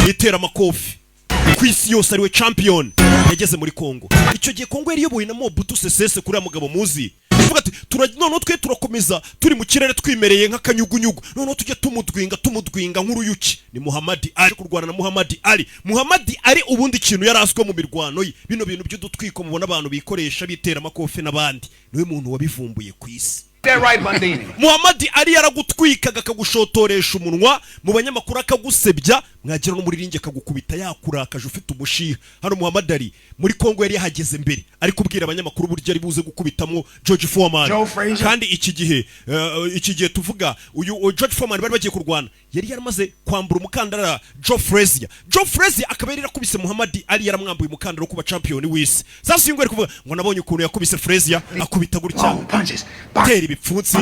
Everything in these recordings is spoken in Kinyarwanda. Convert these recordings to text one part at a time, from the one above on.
Iteramakofi ku isi yose, ariwe champion. Yageze muri Kongo. Icyo gihe Kongo yari iyobowe na Mobutu Sese Seko, uriya mugabo muzi. Tuvuga ati noneho twe turakomeza turi mu kirere, twimereye nk'akanyugunyugu, noneho tujye tumudwinga, tumudwinga nk'uruyuki. Ni Muhammad Ali kurwana na Muhammad Ali. Muhammad Ali ubundi ikintu yari azwiho mu mirwano ye, bino bintu by'udutwiko mubona abantu bikoresha bitera amakofe n'abandi, niwe muntu wabivumbuye ku isi. That right, Bundini? Muhammad Ali yaragutwikaga, akagushotoresha umunwa mu banyamakuru, akagusebya, mwagera no muri ring akagukubita yakurakaje, ufite umushiha. Hano Muhammad Ali muri Kongo yari yahageze mbere, ari kubwira abanyamakuru uburyo ari buze gukubitamo George Foreman. Joe Frazier. Kandi iki gihe tuvuga uyu George Foreman bari bagiye kurwana, yari yaramaze kwambura umukandara Joe Frazier. Joe Frazier akaba yari yarakubise Muhammad Ali, yaramwambuye umukandara wo kuba champion w'isi. Sasa uyu nguyu ari kuvuga ngo nabonye ukuntu yakubise Frazier, akubita gutya, Long punches. tera ibipfunsi,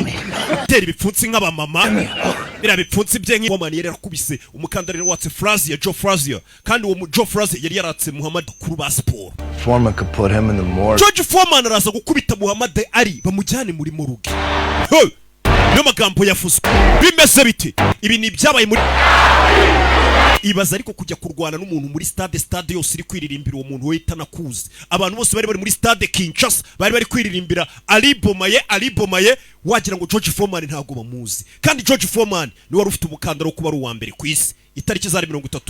tera ibipfunsi nk'abamama, biriya bipfunsi bye nk'Foreman yari yarakubise umukandara, yari watse Frazier, Joe Frazier. Kandi uwo Joe Frazier yari yaratse Muhammad kuri ba siporo. Foreman could put him in the morgue. George Foreman araza gukubita Muhammad Ali, bamujyane muri morgue. Hey! Niyo magambo yavuzwe. Bimeze bite? Ibi ni ibyabaye muri ibaza. Ariko kujya kurwana n'umuntu muri stade, stade yose iri kwiririmbira uwo muntu, we itanakuzi. Abantu bose bari bari muri stade Kinshasa bari bari kwiririmbira Ali Bomaye, Ali Bomaye, wagira ngo George Foreman ntabwo bamuzi. Kandi George Foreman niwe wari ufite umukandara wo kuba ari uwa mbere ku isi. Itariki zari 30.